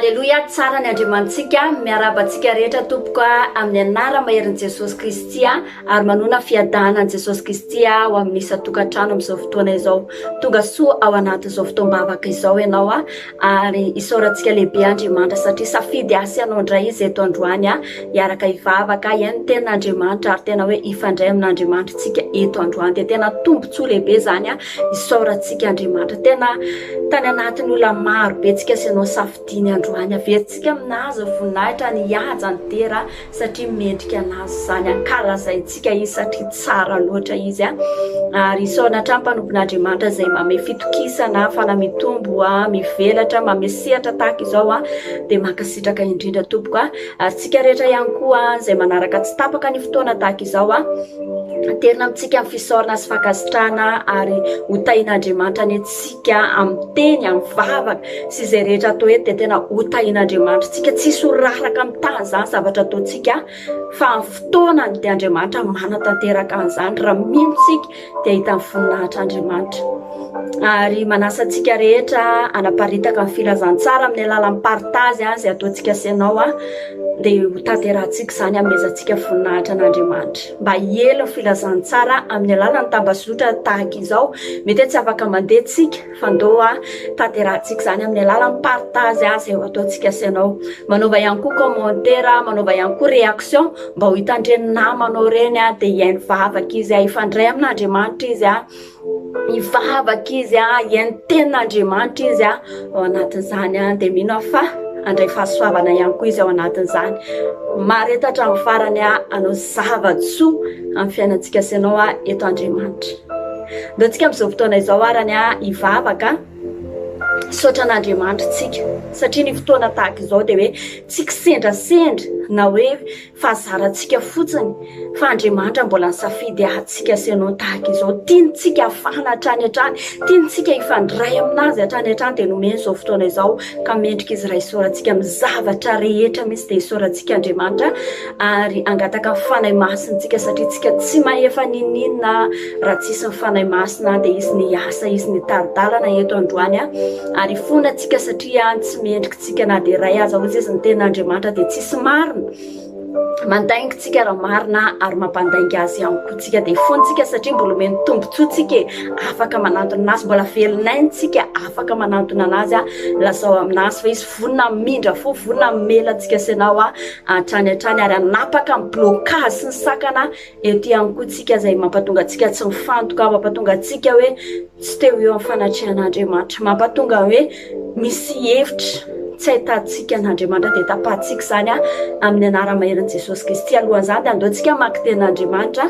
Aleloia, tsara ny Andriamanitsika, miarahaba antsika rehetra tompoko amin'ny anara-maherin'i Jesosy Kristy ary manona fiadanan'i Jesosy Kristy ao amin'ny isan-tokantrano amin'izao fotoana izao. Tonga soa ao anatin'izao fotoam-bavaka izao ianao ary isaorantsika lehibe Andriamanitra satria safidy ahy sy ianao indray izy eto androany hiaraka hivavaka, hihaino ny tenin'Andriamanitra ary tena hoe hifandray amin'Andriamanitra isika eto androany. Dia tena tombontsoa lehibe izany Isaorantsika Andriamanitra. Tena tany anatin'ny olona maro be tsika sy ianao safidiany androany. Averintsika aminazy ny voninahitra, ny haja, ny dera satria mendrika anazy izany. Ankalazaintsika izy satria tsara loatra izy. Ary isaorana hatrany mpanompon'Andriamanitra izay mamehy fitokisana, fanahy mitombo, mivelatra, mamehy sehatra tahaka izao. Dia mankasitraka indrindra tompoko. Ary tsika rehetra ihany koa izay manaraka tsy tapaka ny fotoana tahaka izao. Aterina amintsika ny fisaorana sy fankasitrahana ary ho tahian'Andriamanitra anie tsika amin'ny teny, amin'ny vavaka sy izay rehetra atao eto dia tena ho tahian'Andriamanitra tsika. Tsisy ho raraka amin'ny tany izany zavatra ataontsika fa amin'ny fotoanany dia Andriamanitra manatanteraka an'izany. Raha mino tsika dia hahita ny voninahitr'Andriamanitra. Ary manasa antsika rehetra hanaparitaka ny filazantsara amin'ny alalan'ny partage izay ataontsika sy ianao dia ho tanterahantsika izany hanomezantsika voninahitra an'Andriamanitra. Mba hiely ny filazantsara amin'ny alalan'ny tambazotra tahaka izao. Mety hoe tsy afaka mandeha tsika fa ndao tanterahantsika izany amin'ny alalan'ny partage izay ho ataontsika sy ianao. Manaova ihany koa commentaire, manaova ihany koa réaction mba ho hitan'ireny namanao ireny dia hihaino vavaka izy, hifandray amin'Andriamanitra izy. Hivavaka izy, hihaino ny tenin'Andriamanitra izy ao anatin'izany dia mino aho fa handray fahasoavana ihany koa izy ao anatin'izany. Mahareta hatramin'ny farany hanao zava-tsoa amin'ny fiainantsika sy ianao eto Andriamanitra. Ndao tsika amin'izao fotoana izao arany hivavaka. Misaotra an'Andriamanitra tsika satria ny fotoana tahaka izao dia hoe tsy kisendrasendra na hoe fahazarantsika fotsiny fa Andriamanitra mbola nisafidy antsika sy ianao tahaka izao. Tiantsika hafana hatrany hatrany, tiantsika hifandray aminazy hatrany hatrany dia nomeny izao fotoana izao ka mendrika izy raha isaorantsika amin'ny zavatra rehetra mihitsy dia isaorantsika Andriamanitra ary hangataka ny Fanahy Masina tsika satria tsika tsy mahefa n'inon'inona raha tsisy ny Fanahy Masina dia izy ny hiasa, izy ny hitari-dalana eto androany ary hifona tsika satria tsy mendrika tsika na dia iray aza hoy izy ny tenin'Andriamanitra dia tsisy marina mandainga tsika raha marina ary mampandainga azy ihany koa tsika dia fony tsika satria mbola omeny tombontsoa tsika e afaka manantona anazy mbola velonainy tsika afaka manantona anazy a lazao aminazy fa izy vonona hamindra fo vonona hamela antsika sy ianao a hatrany hatrany ary hanapaka ny blocage sy ny sakana Eto ihany koa tsika izay mampatonga antsika tsy mifantoka, mampatonga antsika hoe tsy te ho eo amin'ny fanatrehan'Andriamanitra, mampatonga hoe misy hevitra tsy ahitantsika an'Andriamanitra dia tapahantsika izany amin'ny anara-maherin'i Jesosy Kristy. Alohan'izany dia andao tsika hamaky tenin'Andriamanitra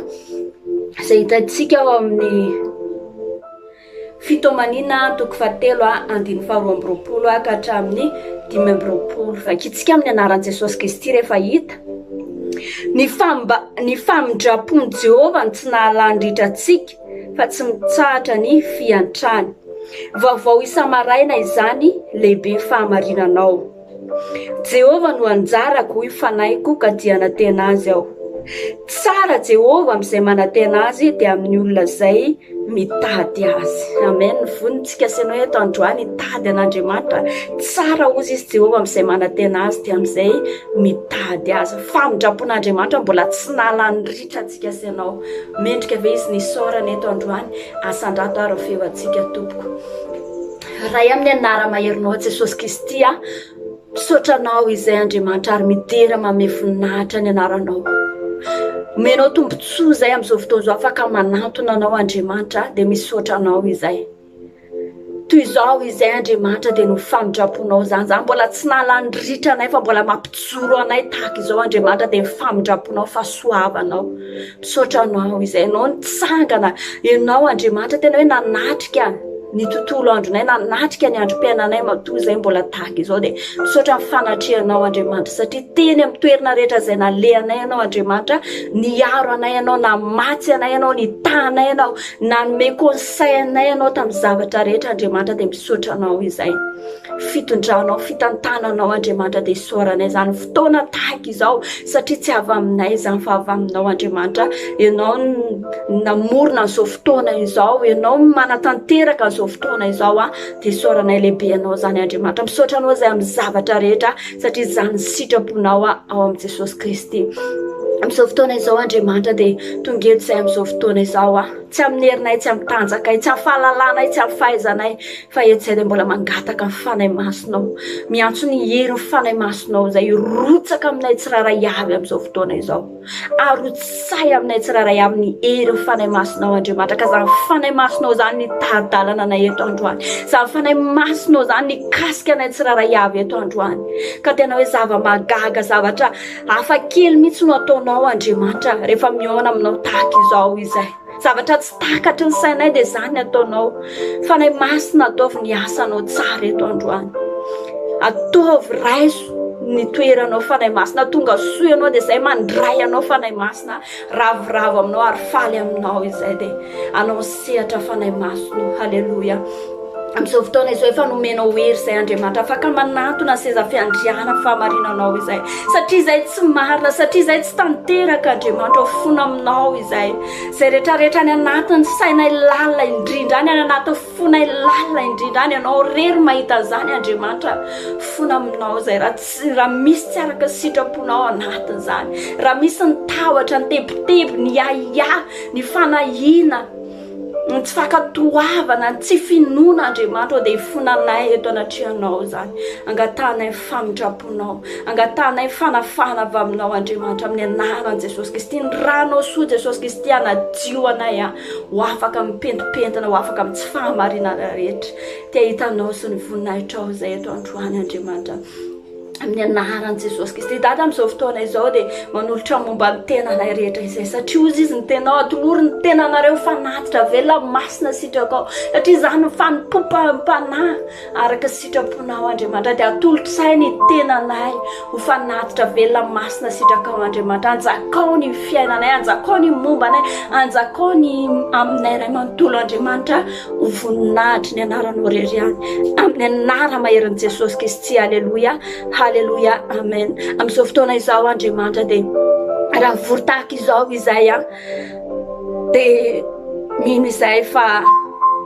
izay hitantsika ao amin'ny Fitomanina toko fahatelo andininy faharoa amby roapolo ka hatramin'ny 25. Vakintsika amin'ny anaran'i Jesosy Kristy rehefa hita. Ny famba, ny famindram-pon'i Jehovah no tsy nahalany ritra antsika, fa tsy mitsahatra ny fiantrany. Vaovao isa-maraina izany, lehibe fahamarinanao. Jehovah no anjarako, hoy fanahiko, ka dia hanantena azy aho. Tsara Jehovah amin'izay manantena azy, dia amin'ny olona izay mitady azy. Amen. Vonintsika sy ianao eto androany hitady an'Andriamanitra. Tsara hozy izy Jehovah amin'izay manantena azy, dia amin'izay mitady azy. Famindram-pon'Andriamanitra mbola tsy nahalany ritra antsika sy ianao. Mendrika ve izy ny isaorana eto androany? Asandrato ary ny feo antsika tompoko. Ray amin'ny anara-maherinao Jesosy Kristy a, misaotra anao izay Andriamanitra ary midera manome voninahitra ny anaranao. Omenao tombontsoa izay amin'izao fotoana izao afaka manantona anao Andriamanitra dia misaotra anao izay. Toy izao izay Andriamanitra dia no famindram-ponao izany. Izany mbola tsy nahalany ritra anay fa mbola mampijoro anay tahaka izao Andriamanitra dia ny famindram-ponao fahasoavanao. Misaotra anao izay ianao nitsangana, ianao Andriamanitra tena hoe nanatrika ny tontolo andronay, nanatrika ny androm-piainanay matoa izay mbola tahaka izao dia misaotra ny fanatrehanao Andriamanitra satria teny amin'ny toerana rehetra izay nalehanay ianao Andriamanitra, niaro anay ianao, namatsy anay ianao, nitaha anay ianao, nanome conseil anay ianao tamin'ny zavatra rehetra Andriamanitra dia misaotra anao izay. Fitondranao, fitantananao Andriamanitra dia isaoranay izany fotoana tahaka izao satria tsy avy aminay izany fa avy aminao Andriamanitra. Ianao no namorona an'izao fotoana izao, Ianao no manatanteraka an'izao. amin'izao fotoana izao a, dia isaoranay lehibe Anao izany Andriamanitra. Misaotra Anao izay amin'ny zavatra rehetra satria izany sitraponao ao amin'i Jesosy Kristy. Amin'izao fotoana izao Andriamanitra dia tonga eto izay amin'izao fotoana izao a. Tsy amin'ny herinay, tsy amin'ny tanjakay, tsy amin'ny fahalalanay, tsy amin'ny fahaizanay, fa eto izay dia mbola mangataka ny Fanahy Masinao. Miantso ny herin'ny Fanahy Masinao izay hirotsaka aminay tsirairay avy amin'izao fotoana izao. Arotsahy aminay tsirairay avy ny herin'ny Fanahy Masinao Andriamanitra ka izany Fanahy Masinao izany ny tari-dalana anay eto androany. Izany Fanahy Masinao izany nikasika anay tsirairay avy eto androany. Ka tena hoe zava-mahagaga, zavatra hafa kely mihitsy no ataonao Andriamanitra rehefa mihaona aminao tahaka izao izay. Zavatra tsy takatry ny sainay dia izany ny ataonao. Fanahy Masina ataovy ny asanao tsara eto androany. Ataovy raiso ny toeranao Fanahy Masina. Tonga soa ianao dia izay mandray anao Fanahy Masina. Ravoravo aminao ary faly aminao izay dia anao sehatra Fanahy Masina. Haleloia. Amin'izao fotoana izao efa nomenao hery izay Andriamanitra afaka manantona ny seza fiandrianana fahamarinanao izay satria izay tsy marina satria izay tsy tanteraka Andriamanitra ho fona aminao izay izay rehetrarehetra any anatin'ny sainay lalina indrindra any any anatin'ny fonay lalina indrindra any ianao rery mahita an'izany Andriamanitra fona aminao izay raha tsy raha misy tsy araka ny sitraponao anatin'izany raha misy ny tahotra ny tebiteby ny ahiahy ny fanahiana Ny tsy fankatoavana, ny tsy finoana Andriamanitra ô dia hifona anay eto anatrehanao izany. Angatahanay ny famindram-ponao, angatahanay ny fanafahana avy aminao Andriamanitra amin'ny anaran'i Jesosy Kristy. Ny ranao soa Jesosy Kristy hanadio anay ho afaka amin'ny pentimpentina, ho afaka amin'ny tsy fahamarinana rehetra. Te hahita anao sy ny voninahitrao izay eto androany Andriamanitra. Amin'ny anaran'i Jesosy Kristy. Dada amin'izao fotoana izao dia manolotra momba ny tenanay rehetra izay satria hozy izy ny tenao atolory ny tenanareo fanatitra velona masina sitrakao satria izany ny fanompoam-panahy araka sitraponao Andriamanitra dia atolotray ny tenanay ho fanatitra velona masina sitrakao Andriamanitra anjakao ny fiainanay anjakao ny momba anay anjakao ny aminay ray manontolo Andriamanitra Ho voninahitry ny anaranao irery ihany. Amin'ny anara-maherin'i Jesosy Kristy. Aleloia, haleloia, amen. Amin'izao fotoana izao Andriamanitra dia raha vory tahaka izao izay an, dia mino izay fa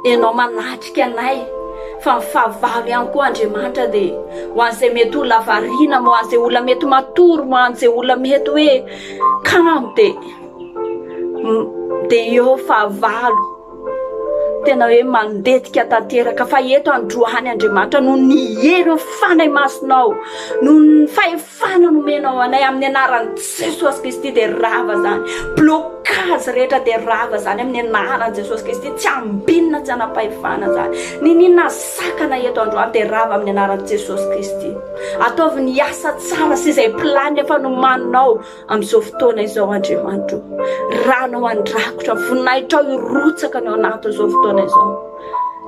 ianao manatrika anay fa ny fahavalo ihany koa Andriamanitra dia ho an'izay mety olona variana, ho an'izay olona mety matory, ho an'izay olona mety hoe kamo dia dia eo fahavalo. Tena hoe mandetika tanteraka fa eto androany Andriamanitra noho ny herin'ny Fanahy Masinao, noho ny fahefana nomenao anay amin'ny anaran'i Jesosy Kristy dia rava izany. Blocage rehetra dia rava izany amin'ny anaran'i Jesosy Kristy. Tsy ambinina tsy hanam-pahefana izany. Niniana sakana eto androany dia rava amin'ny anaran'i Jesosy Kristy. Ataovy ny asa tsara sy izay planina efa nomaninao Amin'izao fotoana izao Andriamanitra o, ranao handrakotra, voninahitrao hirotsaka ny ao anatin'izao fotoana izao.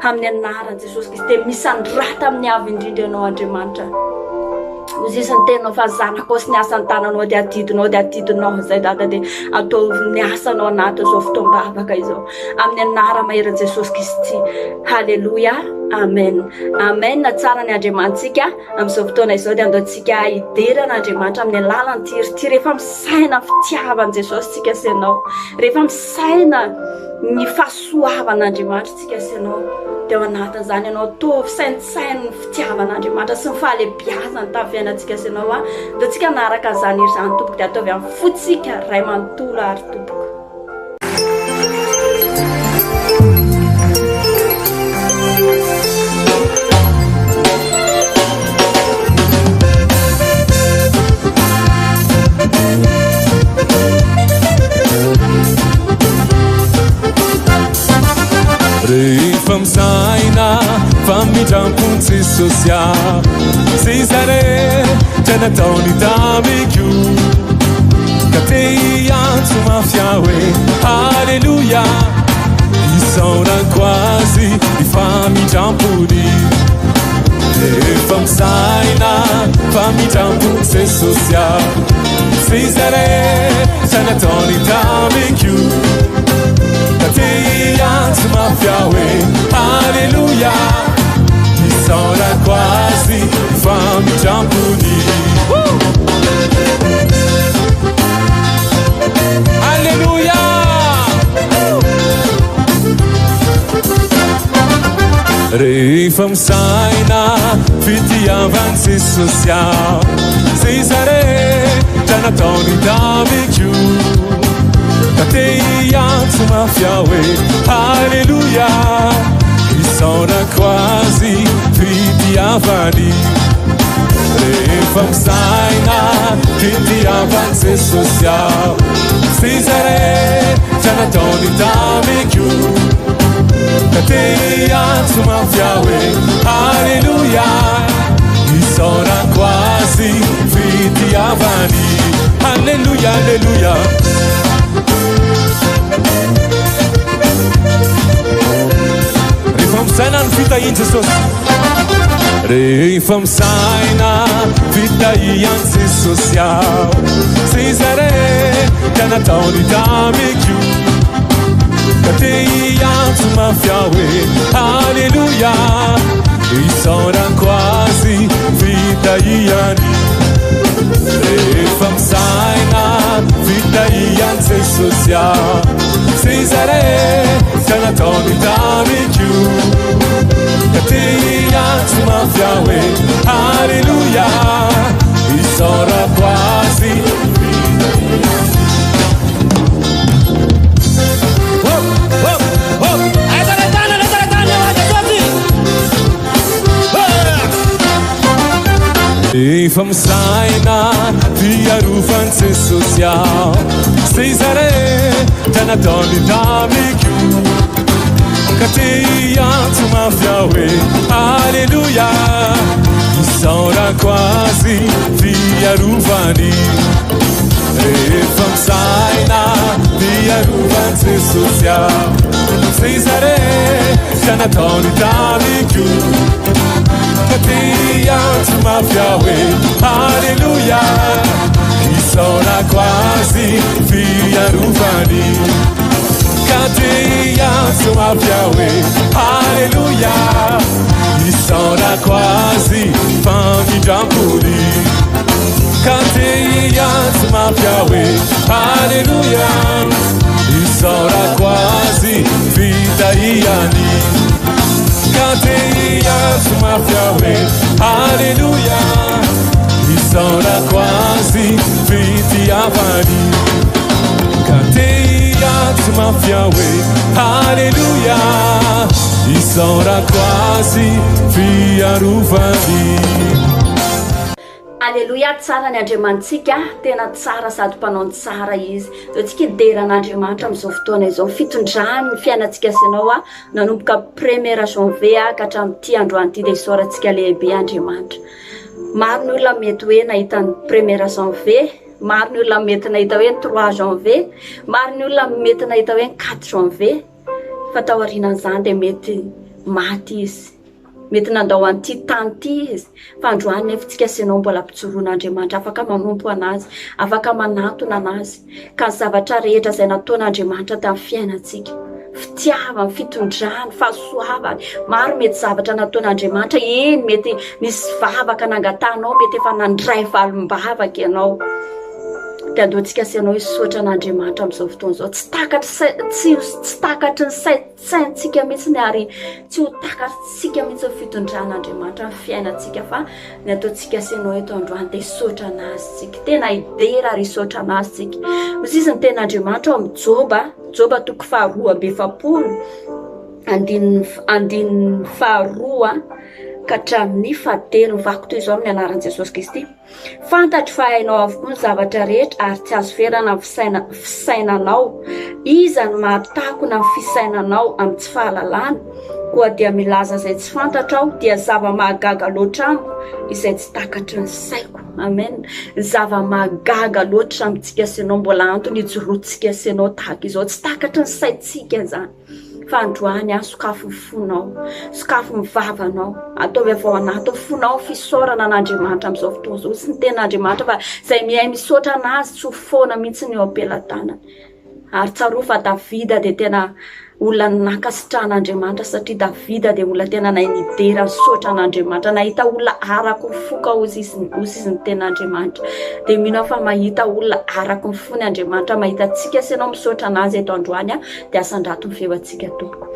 Amin'ny anaran'i Jesosy Kristy dia misandrata amin'ny avo indrindra ianao Andriamanitra. Hoy izy ny teninao fa zanakao sy ny asan'ny tananao dia adidinao dia adidinao izay dada dia ataovy ny asanao anatin'izao fotoam-bavaka izao. Amin'ny anara-maherin'i Jesosy Kristy. Haleloia. Amen. Amen. Tsara ny Andriamanitsika. Amin'izao fotoana izao dia andao tsika hidera an'Andriamanitra amin'ny alalan'ny tirity rehefa misaina ny fitiavan'i Jesosy tsika sy ianao, rehefa misaina ny fahasoavan'Andriamanitra tsika sy ianao, dia ao anatin'izany ianao ataovy saintsaino ny fitiavan'Andriamanitra sy ny fahalehibiazany tamin'ny fiainantsika sy ianao. Andao tsika hanaraka an'izany hira izany tompoko dia ataovy amin'ny fontsika ray manontolo ary tompoko. Rehefa misaina famindram-po Jesosy aho sy izay rehetra nataony tamiko Ka te hiantso mafy aho hoe Haleloia Isaorako azy ny famindram-pony Rehefa misaina famindram-po Jesosy aho Sy izay rehetra nataony tamiko Ka te hiantso mafy aho hoe Haleloia Isaorako azy ny famindram-pony Alléluia. Rehefa misaina fitiavan'i Jesosy aho Sy izay rehetra nataony tamiko Ka te hiantso mafy aho hoe Haleloia Isaorako azy fitiavany Rehefa misaina fitiavan'i Jesosy aho Sy izay rehetra nataony tamiko Ka te hiantso mafy aho hoe Haleloia Isaorako azy fitiavany Haleloia, haleloia Rehefa misaina ny fitahian'i Jesosy Rehefa misaina fitahian'i Jesosy aho Sy izay rehetra nataony tamiko Ka te hiantso mafy aho hoe Haleloia Isaorako azy fitahiany Rehefa misaina fitahian'i Jesosy aho Sy izay rehetra nataony tamiko Ka te hiantso mafy aho hoe Haleloia Isaorako azy Efa misaina fiarovan'i Jesosy aho Sy izay rehetra nataony tamiko Ka te hiantso mafy aho hoe Aleloia Isaorako azy fiarovany Rehefa misaina fiarovan'i Jesosy aho Sy izay rehetra nataony tamiko Ka te hiantso mafy aho hoe Aleloia Isaorako azy fiarovany Ka te hiantso mafy aho hoe Aleloia Isaorako azy famindram-pony Ka te hiantso mafy aho hoe Aleloia Isaorako azy fitahiany Ka te hiantso mafy aho hoe Aleloia Isaorako azy fitiavany Ka te hiantso mafy aho hoe Aleloia Isaorako azy fiarovany Aleloia tsara ny Andriamanitsika tena tsara sady mpanao ny tsara izy Zao tsika hidera an'Andriamanitra amin'izao fotoana izao fitondrany ny fiainantsika sy ianao a nanomboka premier janvier ka hatramin'ity androany ity dia isaorantsika lehibe Andriamanitra maro ny olona mety hoe nahita ny premier janvier maro ny olona mety nahita hoe ny trois janvier maro ny olona mety nahita hoe ny quatre janvier fa taorianan'izany dia mety maty izy Mety nandao an'ity tany ity izy, fa androany nefa tsika sy ianao mbola mpijoroan'Andriamanitra, afaka manompo an'Azy, afaka manantona an'Azy. Ka ny zavatra rehetra izay nataon'Andriamanitra tamin'ny fiainantsika, fitiavany, fitondrany, fahasoavany, maro mety zavatra nataon'Andriamanitra, eny mety nisy vavaka nangatahanao, mety efa nandray valim-bavaka ianao. Dia andeontsika sy ianao hisaotra an'Andriamanitra amin'izao fotoana izao. Tsy takatry tsy tsy takatry ny sain tsaintsika mihitsy ny ary tsy ho takatsika mihitsy ny fitondran'Andriamanitra ny fiainantsika fa ny ataontsika sy ianao eto androany dia hisaotra anazy tsika tena hidera ary hisaotra anazy tsika hoy izy ny tenin'Andriamanitra ao amin'ny Joba Joba toko faharoa amby 40 andininy andininy faharoa ka hatramin'ny fahatelo mivako toy izao amin'ny anaran'i Jesosy Kristy Fantatro fa hainao avokoa ny zavatra rehetra ary tsy azo ferana ny fisaina, fisainanao. Iza no mahatakona ny fisainanao amin'ny tsy fahalalana? Koa dia milaza izay tsy fantatro aho, dia zava-mahagaga loatra amiko izay tsy takatry ny saiko. Amen. Zava-mahagaga loatra amintsika sy ianao, mbola antony ijoroantsika sy ianao tahaka izao. Tsy takatry ny saintsika izany. Fa androany aho sokafy ny fonao, sokafy ny vavanao, ataovy avy ao anaty fonao fisaorana an'Andriamanitra amin'izao fotoana izao. Tsy ny tenin'Andriamanitra fa izay mihay misaotra an'Azy tsy ho foana mihitsy ny eo am-pelatanany. Ary tsarovy fa Davida dia tena olona nankasitrahan'Andriamanitra satria Davida dia olona tena nahay nidera nisaotra an'Andriamanitra. Nahita olona araka ny foko aho hozy izy, hozy izy ny tenin'Andriamanitra. Dia mino aho fa mahita olona araka ny fony Andriamanitra, mahita antsika sy ianao misaotra an'Azy eto androany. Dia asandrato ny feo antsika tompoko.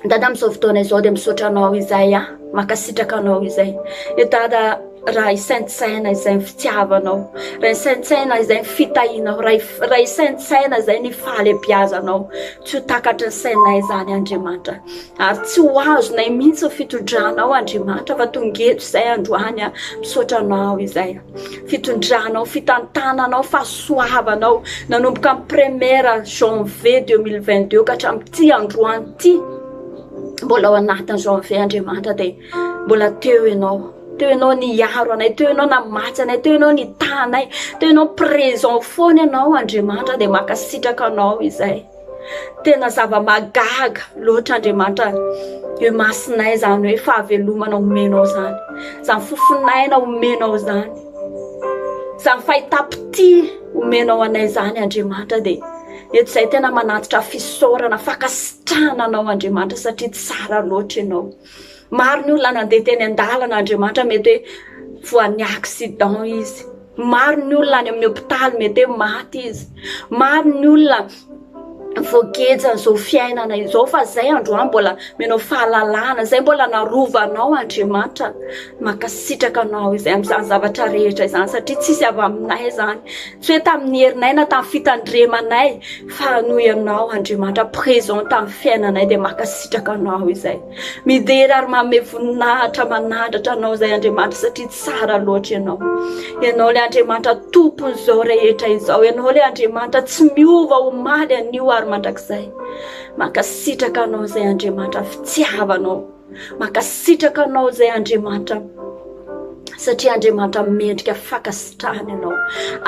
Dada amin'izao fotoana izao dia misaotra anao izay aho, mankasitraka anao izay. E Dada, raha hisaintsaina izay ny fitiavanao, raha hisaintsaina izay ny fitahianao, raha raha hisaintsaina izay ny fahalehibiazanao, tsy ho takatry ny sainay izany Andriamanitra. Ary tsy ho azonay mihitsy ny fitondranao Andriamanitra fa tonga eto izay androany aho, misaotra anao izay. Fitondranao, fitantananao, fahasoavanao nanomboka amin'ny première janvier 2022 ka hatramin'ity androany ity mbola ao anatin'ny janvier Andriamanitra dia mbola teo ianao teo ianao niaro anay teo ianao namatsy anay teo ianao nitaha anay teo ianao présent foana ianao Andriamanitra dia mankasitraka anao izay Tena zava-mahagaga loatra Andriamanitra eo imasonay izany hoe fahavelomana omenao izany, izany fofon'aina omenao izany, izany fahitam-pitia omenao anay izany Andriamanitra dia eto izay tena manatitra fisaorana, fankasitrahana anao Andriamanitra satria tsara loatra ianao. Maro ny olona nandeha teny an-dalana Andriamanitra mety hoe voan'ny accident izy. Maro ny olona any amin'ny hopitaly mety hoe maty izy. Maro ny olona voagejan'izao fiainana izao fa zay androany mbola menao fahalalana, zay mbola narovanao Andriamanitra. Mankasitraka anao izay amin'izany zavatra rehetra izany satria tsisy avy aminay izany. Tsy hoe tamin'ny herinay na tamin'ny fitandremanay fa noho ianao Andriamanitra présent tamin'ny fiainanay dia mankasitraka anao izay. Midera ary manome voninahitra manandratra anao izay Andriamanitra satria tsara loatra ianao. Ianao ilay Andriamanitra tompon'izao rehetra izao. Ianao ilay Andriamanitra tsy miova omaly anio ary mandrakizay. Mankasitraka anao izay Andriamanitra fitiavanao. Mankasitraka anao izay Andriamanitra satria Andriamanitra mendrika fankasitrahana ianao.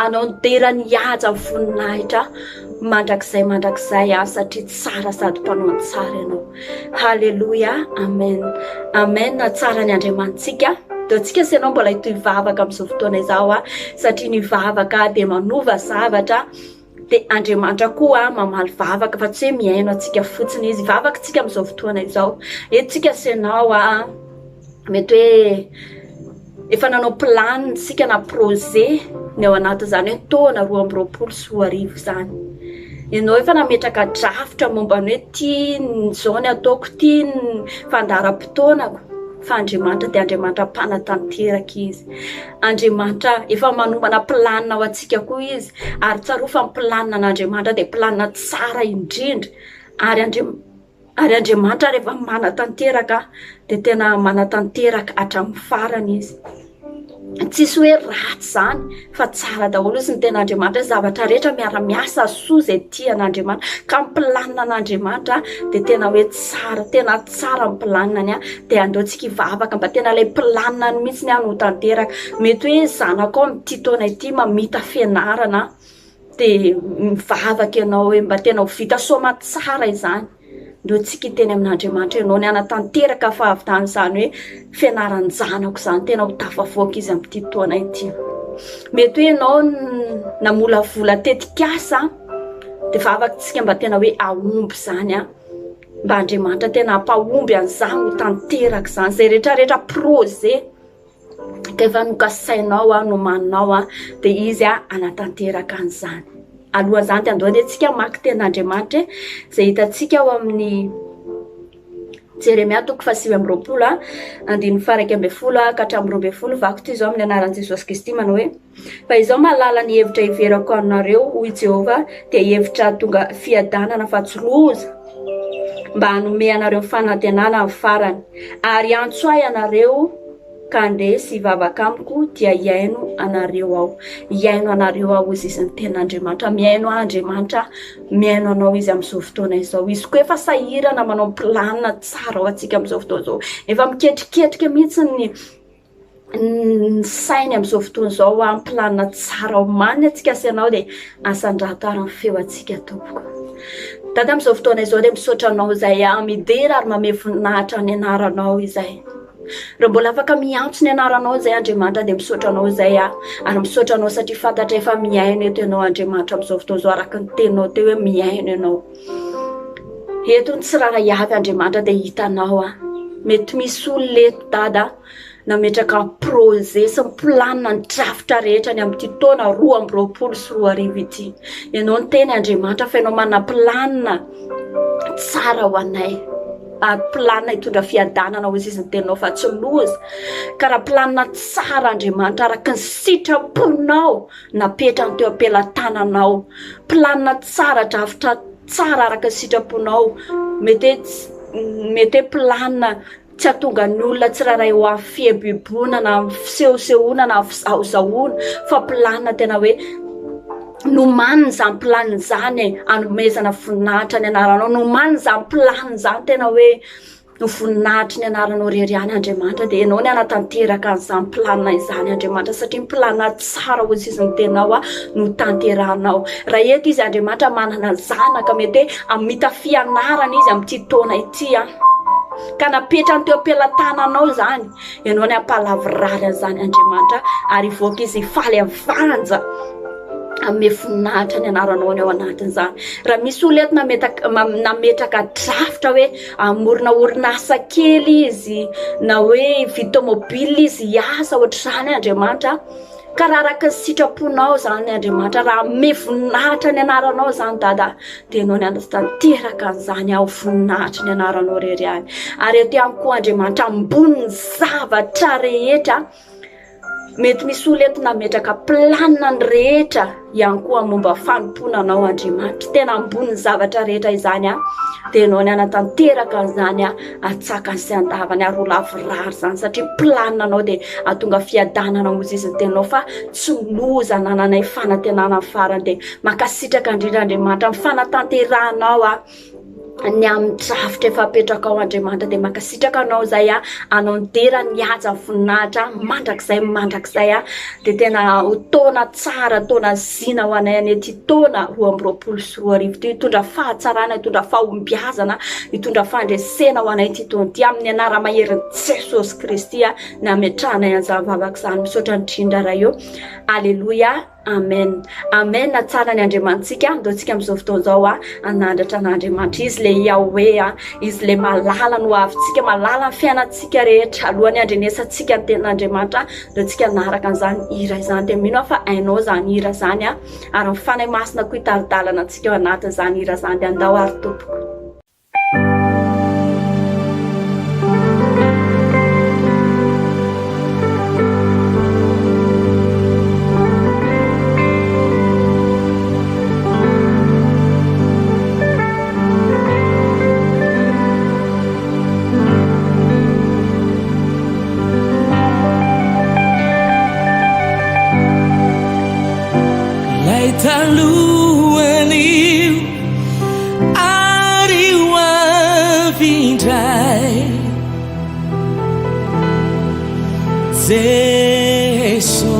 Anao ny dera ny haja ny voninahitra mandrakizay mandrakizay aho satria tsara sady mpanao ny tsara ianao. Haleloia amen amen tsara ny Andriamanitsika deo tsika sy ianao mbola hitohy vavaka amin'izao fotoana izao a satria ny vavaka dia manova zavatra dia Andriamanitra koa mamaly vavaka fa tsy hoe mihaino antsika fotsiny izy vavaka tsika amin'izao fotoana izao eto tsika sy ianao a mety hoe Efa nanao planina isika na projet ny ao anatin'izany hoe taona 2022 izany. Ianao efa nametraka drafitra momba ny hoe ity izao ny ataoko, ity ny fandaharam-potoanako. Fa Andriamanitra dia Andriamanitra mpanatanteraka Izy. Andriamanitra efa manomana planina ho antsika koa Izy. Ary tsarovy fa ny planina an'Andriamanitra dia planina tsara indrindra. Ary Andriamanitra. Ary Andriamanitra rehefa manatanteraka dia tena manatanteraka hatramin'ny farany izy. Tsisy hoe ratsy izany fa tsara daholo izy ny tena Andriamanitra hoe zavatra rehetra miara-miasa soa izay tia an'Andriamanitra. Ka ny planina an'Andriamanitra dia tena hoe tsara, tena tsara ny planinany dia andao tsika hivavaka mba tena ilay planinany mihitsy no ho tanteraka. Mety hoe zanakao amin'ity taona ity mamita fianarana Dia mivavaka ianao hoe mba tena ho vita soamatsara izany. Ndao tsika hiteny amin'Andriamanitra ianao ny hanatanteraka fahavitan'izany hoe fianaran-janako izany tena ho tafavoaka izy amin'ity taona ity. Mety hoe ianao namolavola tetikasa dia vavaka tsika mba tena hoe hahomby izany an. Mba Andriamanitra tena hampahomby an'izany ho tanteraka izany. Izay rehetrarehetra projet. Ka efa nokasainao aho, nomaninao aho, dia izy hanatanteraka an'izany. Alohan'izany dia andao anie tsika hamaky tenin'Andriamanitra e, izay hitantsika ao amin'ny Jeremia toko faha-29 andininy faha-11 ka hatramin'ny 12, vako toy izao amin'ny anaran'i Jesosy Kristy manao hoe, Fa izao mahalala ny hevitra heverako anareo, hoy Jehovah, dia hevitra hahatonga fiadanana fa tsy loza, mba hanome anareo fanantenana amin'ny farany. Ary hiantso ahy ianareo ka handeha sy hivavaka amiko, dia hihaino anareo aho. Hihaino anareo aho, hoy izy ny tenin'Andriamanitra. Mihaino ahy Andriamanitra, mihaino anao izy amin'izao fotoana izao. Izy koa efa sahirana manao planina tsara ho antsika amin'izao fotoana izao. Efa miketriketrika mihitsy ny ny sainy amin'izao fotoana izao an, planina tsara omanina antsika sy ianao dia asandrato ary ny feo antsika tompoko. Dada amin'izao fotoana izao dia misaotra anao izay aho midera ary mamehy voninahitra ny anaranao izay. Raha mbola afaka miantso ny anaranao izay Andriamanitra dia misaotra anao izay aho ary misaotra anao satria fantatra efa mihaino eto ianao Andriamanitra amin'izao fotoana izao araka ny teninao teo hoe mihaino ianao. Eto ny tsirairay avy Andriamanitra dia hitanao aho. Mety misy olona eto dada nametraka projet sy ny planina ny drafitra rehetra ny amin'ity taona 2022 ity. Ianao niteny Andriamanitra fa ianao manana planina tsara ho anay. ary planina hitondra fiadanana hoy izy ny teninao fa tsy loza. Ka raha planina tsara Andriamanitra araka ny sitraponao napetrany teo am-pelatananao. Planina tsara, drafitra tsara araka ny sitraponao. Mety hoe mety hoe planina tsy hahatonga ny olona tsirairay ho avy fieboeboana na fisehosehoana na fizahozahoana fa planina tena hoe nomanina izany planina izany e, hanomezana voninahitra ny anaranao, nomanina izany planina izany tena hoe Ho voninahitry ny anaranao irery ihany Andriamanitra dia ianao ny hanatanteraka an'izany planina izany Andriamanitra satria ny planina tsara hoy izy ny tenao a no tanterahanao. Raha eto izy Andriamanitra manana zanaka mety hoe hamita fianarana izy amin'ity taona ity a. Ka napetrany teo am-pelatananao izany. Ianao ny hampahalavorary an'izany Andriamanitra ary hivoaka izy hifaly avanja hanome voninahitra ny anaranao ny ao anatin'izany. Raha misy olona eto nametaka nametraka drafitra hoe hamorona orinasa kely izy na hoe hividy tomobile izy hiasa ohatr'izany Andriamanitra ka raha araka ny sitraponao izany Andriamanitra raha hanome voninahitra ny anaranao izany Dada dia ianao ny hanatanteraka an'izany aho voninahitry ny anaranao irery ihany. Ary eto ihany koa Andriamanitra ambonin'ny zavatra rehetra Mety misy olona eto nametraka planina ny rehetra ihany koa momba fanompoana anao Andriamanitra. Tena ambonin'ny zavatra rehetra izany an. Dia ianao ny hanatanteraka an'izany an, atsakany sy andavany ary ho lavorary izany satria planina anao dia hahatonga fiadanana hozy izy ny teninao fa tsy loza anananay fanantenana ny farany dia mankasitraka indrindra Andriamanitra amin'ny fanatanterahanao an. ny amin'ny drafitra efa apetrakao Andriamanitra dia mankasitraka anao izay a anao ny dera ny haja ny voninahitra mandrakizay mandrakizay a dia tena ho taona tsara taona zina ho anay anie ity taona 2022 ity hitondra fahatsarana hitondra fahombiazana hitondra fandresena ho anay ity taona ity amin'ny anara-maherin'i Jesosy Kristy a ny ametrahanay an'izany vavaka izany misaotra indrindra Ray eo aleloia. Amen Amen tsara ny Andriamanitsika andao tsika amin'izao fotoana izao a hanandratra an'Andriamanitra izy le Yahweh a izy le malala no avintsika malala ny fiainantsika rehetra alohan'ny handrenesantsika ny tenin'Andriamanitra andao tsika hanaraka an'izany hira izany dia mino aho fa hainao izany hira izany a ary ny Fanahy Masina koa hitari-dalana antsika ao anatin'izany hira izany dia andao ary tompoko. Ilay talohan'io ary ho avy indray Jesosy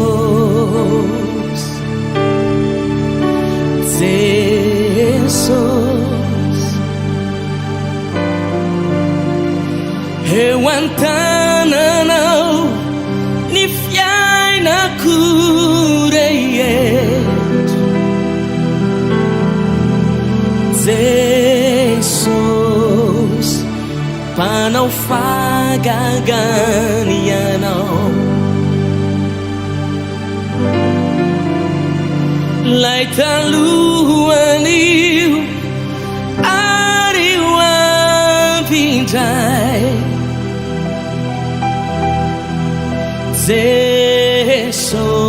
Jesosy Eo an-tananao ny fiainako rehetra Jesosy mpanao fahagagana Ianao Lay talohan'io ary ho avy indray Jesosy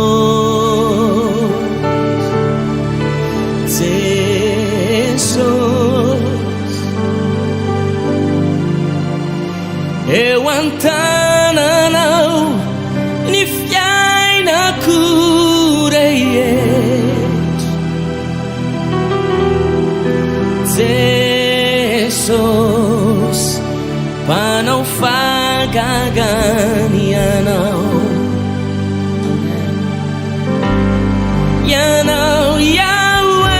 Jesosy Eo an-tananao ny fiainako rehetra Jesosy mpanao fahagagana Ianao Ianao Yahweh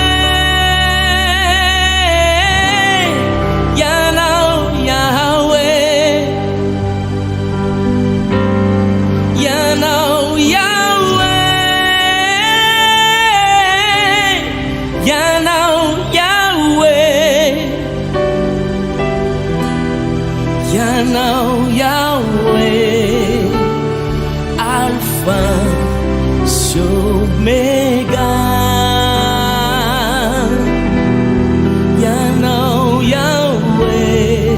Ianao Yahweh Ianao Yahweh Ianao Yahweh Ianao Yahweh Alpha sy Omega Ianao Yahweh.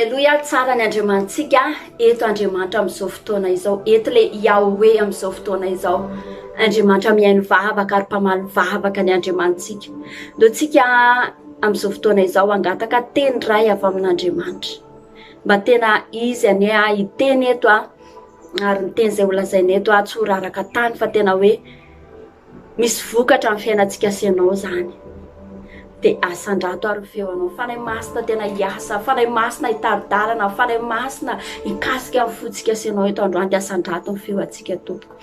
Aleloia, tsara ny Andriamanitsika, eto Andriamanitra amin'izao fotoana izao, eto le Yahweh amin'izao fotoana izao. Andriamanitra mihaino vavaka ary mpamaly vavaka ny Andriamanitsika. Ndao tsika amin'izao fotoana izao hangataka teny iray avy amin'Andriamanitra. Mba tena izy anie aho hiteny eto a, ary ny teny izay holazaina eto aho tsy ho raraka tany fa tena hoe Misy vokatra amin'ny fiainantsika sy ianao izany. Dia asandrato ary ny feo anao. Fanahy Masina tena hiasa, Fanahy Masina hitari-dalana, Fanahy Masina hikasika ny fontsika sy ianao eto androany. Dia asandrato ny feo antsika tompoko.